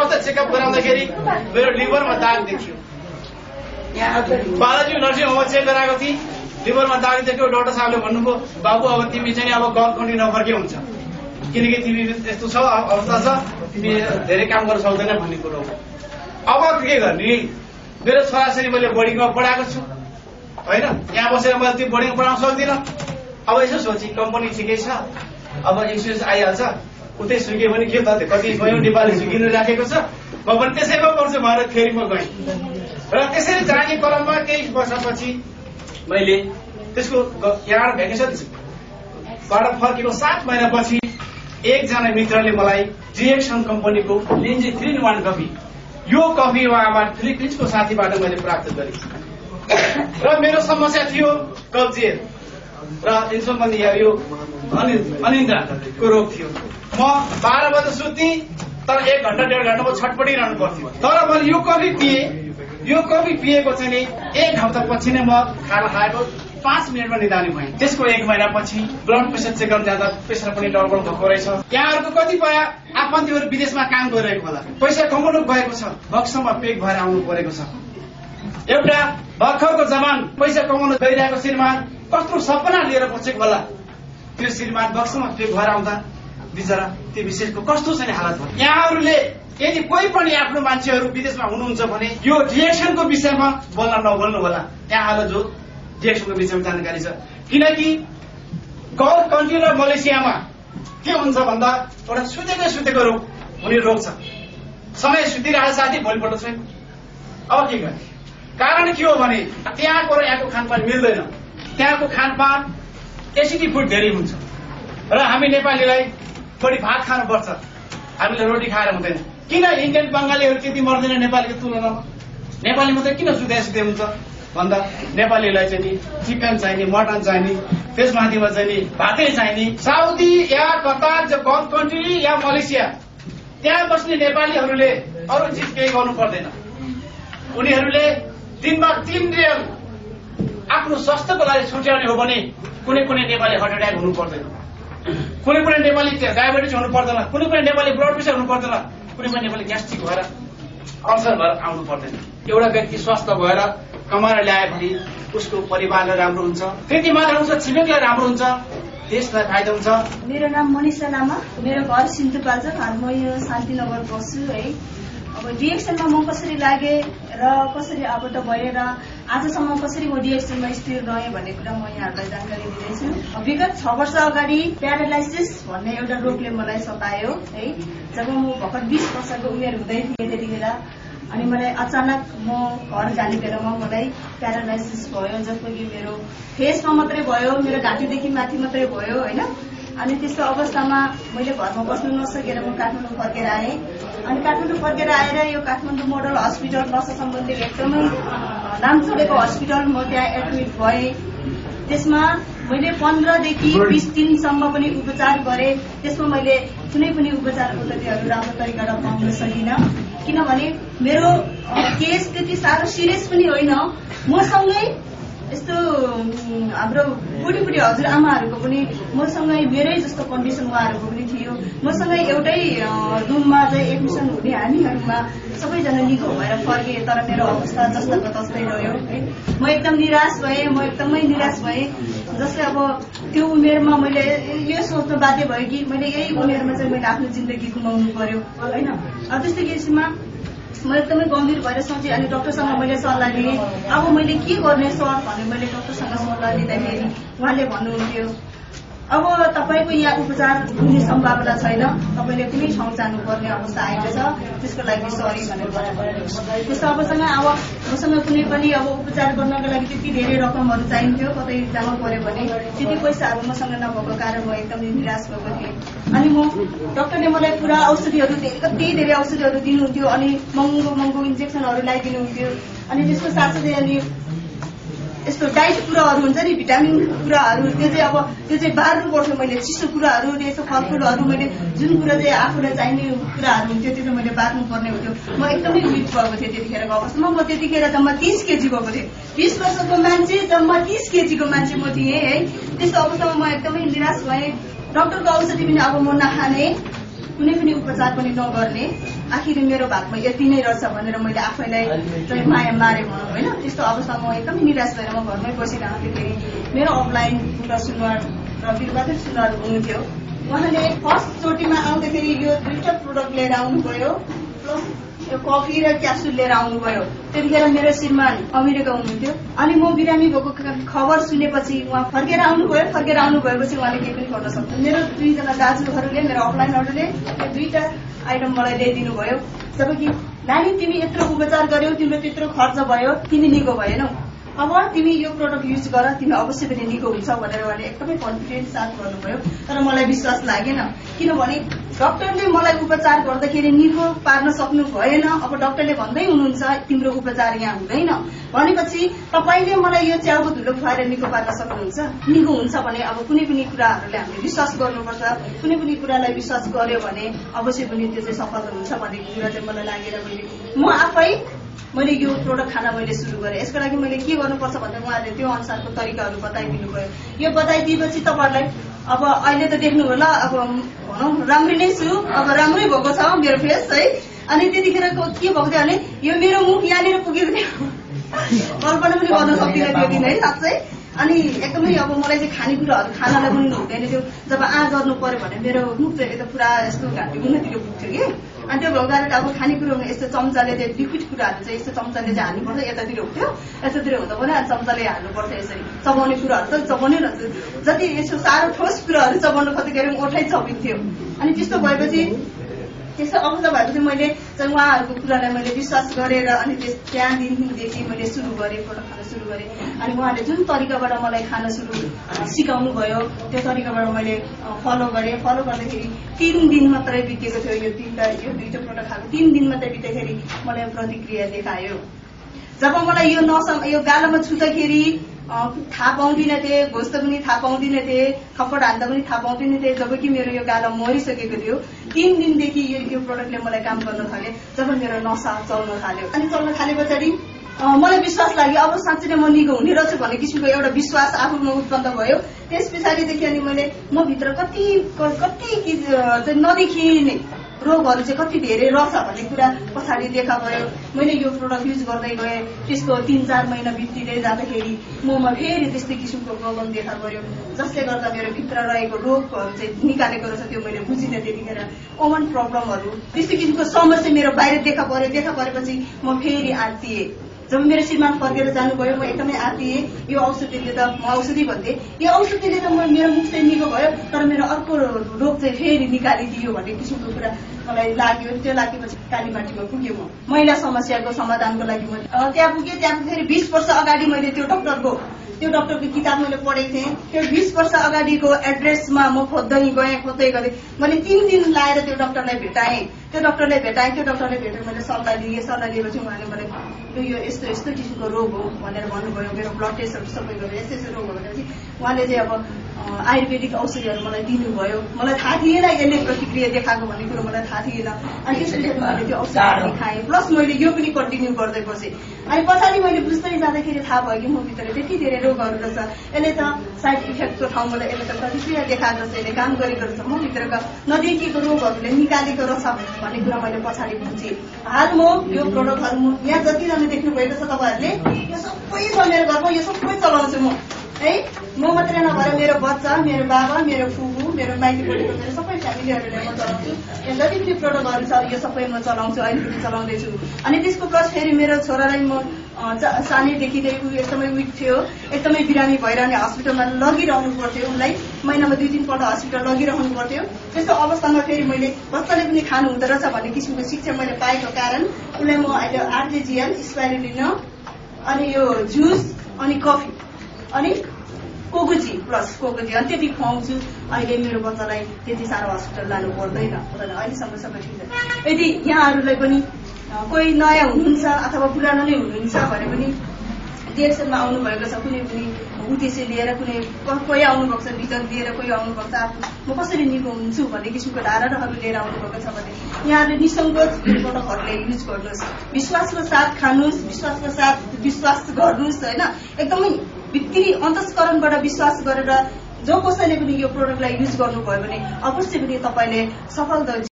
स्वास्थ्य चेकअप गराउँदाखेरि मेरो लिभरमा दाग देखियो। बालाजी नर्सिङ होममा चेक गराएको थिएँ, लिभरमा दाग देख्यो। डाक्टर साहबले भन्नुभयो बाबु अब तिमी चाहिँ अब गल कन्टिन्यू नफर्के हुन्छ, किनकि तिमी यस्तो छ अवस्था छ, तिमी धेरै काम गर्न सक्दैन भन्ने कुरो हो। अब के गर्ने? मेरो छोराछोरी मैले बोर्डिङमा पढाएको छु होइन, यहाँ बसेर मैले त्यो बोर्डिङ पढाउन सक्दिनँ। अब यसो सोची कम्पनी ठिकै छ, अब इन्सुरेन्स आइहाल्छ, उतै सुक्यो भने के त कति गयौँ नेपाली सुकिनु राखेको छ, म पनि त्यसैमा पर्छु भनेर फेरि म गएँ। र त्यसरी जाने क्रममा केही वर्षपछि मैले त्यसको यहाँ भ्याकेसनबाट फर्केको 7 महिनापछि एकजना मित्रले मलाई डिएक्सन कम्पनीको लिन्जी 3-in-1 कफी, यो कफी उहाँमा फिलिपिन्सको साथीबाट मैले प्राप्त गरेँ। र मेरो समस्या थियो कब्जियत र इन्सोमनिया, यो अनिन्द्राको रोग थियो। म 12 बजे सुत्थेँ, तर 1 घण्टा 1.5 घण्टा म छटपटिरहनु पर्थ्यो। तर मैले यो कफी पिएँ, यो कफी पिएको चाहिँ नि 1 हप्तापछि नै म खाना खाएको 5 मिनटमा निदानी भएँ। त्यसको 1 महिनापछि ब्लड प्रेसर चेक गर्न जाँदा प्रेसर पनि डबल भएको रहेछ। यहाँहरूको कतिपय आफन्तीहरू विदेशमा काम गरिरहेको होला, पैसा कमाउनु गएको छ, बक्समा पेक भएर आउनु परेको छ। एउटा भर्खरको जवान पैसा कमाउन गइरहेको श्रीमान कस्तो सपना लिएर बसेको होला, त्यो श्रीमान बक्समा पेक भएर आउँदा बिचरा त्यो विशेषको कस्तो छैन हालत भयो। यहाँहरूले यदि कोही पनि आफ्नो मान्छेहरू विदेशमा हुनुहुन्छ भने यो डिएक्सनको विषयमा बोल्न नबोल्नु होला। यहाँहरूलाई जो डिएक्सनको विषयमा जानकारी छ, किनकि गल्फ कन्ट्री र मलेसियामा के हुन्छ भन्दा एउटा सुतेको रोग हुने रोग छ। समय सुतिरहेको साथी भोलिपल्ट छैन। अब के गर्ने? कारण के हो भने त्यहाँको र यहाँको खानपान मिल्दैन। त्यहाँको खानपान एसिडी फुड धेरै हुन्छ र हामी नेपालीलाई बढी भात खानुपर्छ, हामीले रोटी खाएर हुँदैन। किन इन्डियन बङ्गालीहरू त्यति मर्दैन नेपालीको तुलनामा? नेपाली मात्रै किन सुते हुन्छ भन्दा नेपालीलाई चाहिँ नि चिकन चाहिने, मटन चाहिने, त्यसमाथिमा चाहिँ नि भातै चाहिने। साउदी या कतार, गल्फ कन्ट्री या मलेसिया, त्यहाँ बस्ने नेपालीहरूले अरू चिज केही गर्नु पर्दैन। उनीहरूले दिनमा 3 रियल आफ्नो स्वास्थ्यको लागि छुट्याउने हो भने कुनै नेपाली हार्ट एट्याक हुनु पर्दैन, कुनै नेपाली डायबिटिज हुनु पर्दैन, कुनै नेपाली ब्लड प्रेसर हुनु पर्दैन, कुनै नेपाली ग्यास्ट्रिक भएर अल्सर भएर आउनु पर्दैन। एउटा व्यक्ति स्वस्थ भएर कमाएर ल्याए भने उसको परिवारलाई राम्रो हुन्छ, त्यति मात्र हुन्छ छिमेकलाई राम्रो हुन्छ, देशलाई फाइदा हुन्छ। मेरो नाम मनिषा लामा, मेरो घर सिन्धुपाल्चोक, हाल म यो शान्तिनगर बस्छु है। अब डिएक्सनमा म कसरी लागे र कसरी अब त भएर आजसम्म कसरी म डिएक्सनमा स्थिर रहेँ भन्ने कुरा म यहाँहरूलाई जानकारी दिँदैछु। विगत 6 वर्ष अगाडि प्यारालाइसिस भन्ने एउटा रोगले मलाई सतायो है। जब म भर्खर 20 वर्षको उमेर हुँदै थिएँ त्यतिखेर, अनि मलाई अचानक म घर जाने बेलामा मलाई प्यारालाइसिस भयो, जसको कि मेरो फेसमा मात्रै भयो, मेरो घाँटीदेखि माथि मात्रै भयो होइन। अनि त्यस्तो अवस्थामा मैले घरमा बस्नु नसकेर म काठमाडौँ फर्केर आएँ। अनि काठमाडौँ फर्केर आएर यो काठमाडौँ मोडल हस्पिटल नसा सम्बन्धी एकदमै नाम चलेको हस्पिटल म त्यहाँ एडमिट भएँ। त्यसमा मैले 15 देखि 20 दिनसम्म पनि उपचार गरेँ। त्यसमा मैले कुनै पनि उपचार पद्धतिहरू राम्रो तरिकाले पाउन सकिनँ, किनभने मेरो केस त्यति साह्रो सिरियस पनि होइन। मसँगै यस्तो हाम्रो बुढी हजुरआमाहरूको पनि मसँगै मेरै जस्तो कन्डिसन उहाँहरूको पनि थियो। मसँगै एउटै रुममा चाहिँ एडमिसन हुने हामीहरूमा सबैजना निको भएर फर्के, तर मेरो अवस्था जस्ताको तस्तै रह्यो है। म एकदम निराश भएँ। जस्तै अब त्यो उमेरमा मैले यो सोच्न बाध्य भयो कि मैले यही उमेरमा चाहिँ मैले आफ्नो जिन्दगी गुमाउनु पर्यो होइन। त्यस्तो केसमा म एकदमै गम्भीर भएर सोचेँ। अनि डाक्टरसँग मैले सल्लाह लिएँ, अब मैले के गर्ने सर भने मैले डाक्टरसँग सल्लाह लिँदाखेरि उहाँले भन्नुहुन्थ्यो अब तपाईँको यहाँ उपचार हुने सम्भावना छैन, तपाईँले कुनै ठाउँ जानुपर्ने अवस्था आएको छ, त्यसको लागि सरी भनेर भन्नुभयो। त्यस्तो अवस्थामा अब मसँग कुनै पनि अब उपचार गर्नको लागि त्यति धेरै रकमहरू चाहिन्थ्यो, कतै जानु पर्यो भने त्यति पैसाहरू मसँग नभएको कारण म एकदमै निराश भएको थिएँ। अनि डाक्टरले मलाई पुरा औषधिहरू कति धेरै औषधिहरू दिनुहुन्थ्यो, अनि महँगो इन्जेक्सनहरू लगाइदिनुहुन्थ्यो। अनि त्यसको साथसाथै अनि यस्तो डाइट कुराहरू हुन्छ नि, भिटामिन कुराहरू, त्यो चाहिँ बार्नुपर्छ। मैले चिसो कुराहरू, यस्तो फलफुलहरू, मैले जुन कुरा चाहिँ आफूलाई चाहिने कुराहरू हुन्थ्यो त्यो चाहिँ मैले बार्नुपर्ने हुन्थ्यो। म एकदमै विक भएको थिएँ त्यतिखेरको अवस्थामा। म त्यतिखेर जम्मा 30 केजी भएको थिएँ। 20 वर्षको मान्छे जम्मा 30 केजीको मान्छे म थिएँ है। त्यस्तो अवस्थामा म एकदमै निराश भएँ। डाक्टरको औषधि पनि अब म नखाने, कुनै पनि उपचार पनि नगर्ने, आखिर मेरो भागमा यति नै रहेछ भनेर मैले आफैलाई चाहिँ माया मारे भनौँ होइन। त्यस्तो अवस्थामा म एकदमै निराश भएर म घरमै बसिरहँदाखेरि मेरो अफलाइन सुनवार र वीरबहादुर सुनवार हुनुहुन्थ्यो। उहाँले फर्स्ट चोटिमा आउँदाखेरि यो 2टा प्रोडक्ट लिएर आउनुभयो, प्लस यो कफी र क्याप्सुल लिएर आउनुभयो। त्यतिखेर मेरो श्रीमान अमेरिका हुनुहुन्थ्यो। अनि म बिरामी भएको खबर सुनेपछि उहाँ फर्केर आउनुभयो। फर्केर आउनुभएपछि उहाँले केही पनि गर्न सक्दैन। मेरो 2जना दाजुहरूले, मेरो अफलाइनहरूले यो 2टा आइटम मलाई ल्याइदिनु भयो। जबकि नानी तिमी यत्रो उपचार गर्यौ, तिम्रो त्यत्रो खर्च भयो, तिमी निको भएनौ, अब तिमी यो प्रोडक्ट युज गर, तिमी अवश्य पनि निको हुन्छ भनेर उहाँले एकदमै कन्फिडेन्स साथ गर्नुभयो। तर मलाई विश्वास लागेन, किनभने डाक्टरले मलाई उपचार गर्दाखेरि निको पार्न सक्नु भएन। अब डाक्टरले भन्दै हुनुहुन्छ तिम्रो उपचार यहाँ हुँदैन भनेपछि तपाईँले मलाई यो च्याउको धुलो खुवाएर निको पार्न सक्नुहुन्छ? निको हुन्छ भने अब कुनै पनि कुराहरूले हामीले विश्वास गर्नुपर्छ। कुनै पनि कुरालाई विश्वास गर्यो भने अवश्य पनि त्यो चाहिँ सफल हुन्छ भन्ने कुरा चाहिँ मलाई लागेर मैले यो प्रोडक्ट खान मैले सुरु गरेँ। यसको लागि मैले के गर्नुपर्छ भन्दा उहाँहरूले त्यो अनुसारको तरिकाहरू बताइदिनु भयो। यो बताइदिएपछि तपाईँहरूलाई अब अहिले त देख्नु होला, अब भनौँ राम्रै नै छु, अब राम्रै भएको छ मेरो फेस है। अनि त्यतिखेरको के भएको थियो भने यो मेरो मुख यहाँनिर पुगेको थियो, कल्पना पनि गर्न सक्दिनँ त्यो दिन है साँच्चै। अनि एकदमै अब मलाई चाहिँ खानेकुराहरू खानालाई पनि हुँदैन थियो। जब गर्नु पर्यो भने मेरो मुख चाहिँ यता पुरा यस्तो घाँटी मुनितिर पुग्थ्यो कि। अनि त्यो भएको कारण अब खानेकुरो यस्तो चम्चाले चाहिँ लिक्विड कुराहरू चाहिँ यस्तो चम्चाले चाहिँ हाल्नुपर्छ, यतातिर हुन्थ्यो, यतातिर हुँदा पनि चम्चाले हाल्नुपर्छ। यसरी चबाउने कुराहरू त चबाउनै रहन्छ, जति यसो साह्रो ठोस कुराहरू चबाउनु खोज्दाखेरि ओठै चबिन्थ्यो। अनि त्यस्तो भएपछि त्यस्तो अवस्था भएपछि मैले चाहिँ उहाँहरूको कुरालाई मैले विश्वास गरेर अनि त्यहाँ दिनदेखि मैले सुरु गरेँ, प्रोडक्ट खान सुरु गरेँ। अनि उहाँले जुन तरिकाबाट मलाई खान सिकाउनु भयो त्यो तरिकाबाट मैले फलो गरेँ। फलो गर्दाखेरि 3 दिन मात्रै बितेको थियो। यो 2टा प्रोडक्ट खाएको 3 दिन मात्रै बित्दाखेरि मलाई प्रतिक्रिया देखायो। जब मलाई यो गालामा छुँदाखेरि थाहा पाउँदिन थिएँ, घोस्दा पनि थाहा पाउँदिन थिएँ, थप्पड हान्दा पनि थाहा पाउँदिन थिएँ। जबकि मेरो यो गाला मरिसकेको थियो। 3 दिनदेखि यो प्रोडक्टले मलाई काम गर्न थाल्यो। जब मेरो नसा चल्न थाल्यो अनि चल्न थाले पछाडि मलाई विश्वास लाग्यो अब साँच्चै नै म निको हुने रहेछु भन्ने किसिमको एउटा विश्वास आफूमा उत्पन्न भयो। त्यस पछाडिदेखि अनि मैले म भित्र कति चाहिँ नदेखिने रोगहरू चाहिँ कति धेरै रहेछ भन्ने कुरा पछाडि देखा भयो। मैले यो प्रोडक्ट युज गर्दै गएँ। त्यसको 3-4 महिना बित्दै जाँदाखेरि ममा फेरि त्यस्तै किसिमको प्रब्लम देखा पर्यो, जसले गर्दा मेरो भित्र रहेको रोगहरू चाहिँ निकालेको रहेछ। त्यो मैले बुझिनँ त्यतिखेर। कमन प्रब्लमहरू त्यस्तो किसिमको समस्या मेरो बाहिर देखा पर्यो। देखा परेपछि म फेरि आत्तिएँ। जब मेरो श्रीमान फर्केर जानुभयो म एकदमै आत्तिएँ। यो औषधिले त म औषधि भन्थेँ, यो औषधिले त मेरो मुख चाहिँ निको भयो, तर मेरो अर्को रोग चाहिँ फेरि निकालिदियो भन्ने किसिमको कुरा मलाई लाग्यो। त्यो लागेपछि कालीमाटीमा पुगेँ। म महिला समस्याको समाधानको लागि म त्यहाँ पुगेँ। त्यहाँ फेरि 20 वर्ष अगाडि मैले त्यो डक्टरको किताब मैले पढेको थिएँ। त्यो 20 वर्ष अगाडिको एड्रेसमा म खोज्दै गएँ। मैले 3 दिन लाएर त्यो डक्टरलाई भेटाएँ। त्यो डक्टरले भेटेर मैले सल्लाह लिएँ। सल्लाह लिएपछि उहाँले मलाई यो यस्तो किसिमको रोग हो भनेर भन्नुभयो। मेरो ब्लड टेस्टहरू सबै गरेर यस्तो रोग हो भनेपछि उहाँले चाहिँ अब आयुर्वेदिक औषधिहरू मलाई दिनुभयो। मलाई थाहा थिएन यसले प्रतिक्रिया देखाएको भन्ने कुरो मलाई थाहा थिएन। अनि त्यसपछि मैले त्यो औषधि खाएँ, प्लस मैले यो पनि कन्टिन्यू गर्दै बसेँ। अनि पछाडि मैले बुझ्दै जाँदाखेरि थाहा भयो कि म भित्र त्यति धेरै रोगहरू रहेछ। यसले त साइड इफेक्टको ठाउँमा यसले त प्रतिक्रिया देखाएको रहेछ, यसले काम गरेको रहेछ, म भित्रका नदेखिएको रोगहरूले निकालेको रहेछ भन्ने कुरा मैले पछाडि बुझेँ। हाल म यो प्रोडक्टहरू यहाँ जतिजना देख्नुभएको छ तपाईँहरूले, यो सबै छ मेरो घरमा, यो सबै चलाउँछु म है। म मात्रै नभएर मेरो बच्चा, मेरो बाबा, मेरो फुपू, मेरो माइतीपट्टिको मेरो सबै फ्यामिलीहरूले म चलाउँछु। यहाँ जति पनि प्रोडक्टहरू छ यो सबै म चलाउँछु, अहिले पनि चलाउँदैछु। अनि त्यसको प्लस फेरि मेरो छोरालाई म सानैदेखि नै एकदमै विक थियो, एकदमै बिरामी भएर अनि हस्पिटलमा लगिरहनु पर्थ्यो। उनलाई महिनामा 2-3 पल्ट हस्पिटल लगिरहनु पर्थ्यो। त्यस्तो अवस्थामा फेरि मैले बच्चाले पनि खानु हुँदो रहेछ भन्ने किसिमको शिक्षा मैले पाएको कारण उसलाई म अहिले आर्टेजियन, स्पाइरुलिना अनि यो जुस अनि कफी अनि कोकोजी अनि त्यति खुवाउँछु। अहिले मेरो बच्चालाई त्यति साह्रो हस्पिटल लानु पर्दैन, अहिलेसम्म सबै ठिक छ। यदि यहाँहरूलाई पनि कोही नयाँ हुनुहुन्छ अथवा पुरानो नै हुनुहुन्छ भने पनि डिएक्सनमा आउनुभएको छ, कुनै पनि उद्देश्य लिएर कोही आउनुभएको छ, भिजन लिएर कोही आउनुभएको छ, म कसरी निको हुन्छु भन्ने किसिमको धारणाहरू लिएर आउनुभएको छ भने यहाँहरूले निसङ्कोच प्रोडक्टहरूले युज गर्नुहोस्। विश्वासको साथ खानुहोस्, विश्वासको साथ विश्वास गर्नुहोस् होइन। एकदमै भित्री अन्तस्करणबाट विश्वास गरेर जो कसैले पनि यो प्रोडक्टलाई युज गर्नुभयो भने अवश्य पनि तपाईँले सफल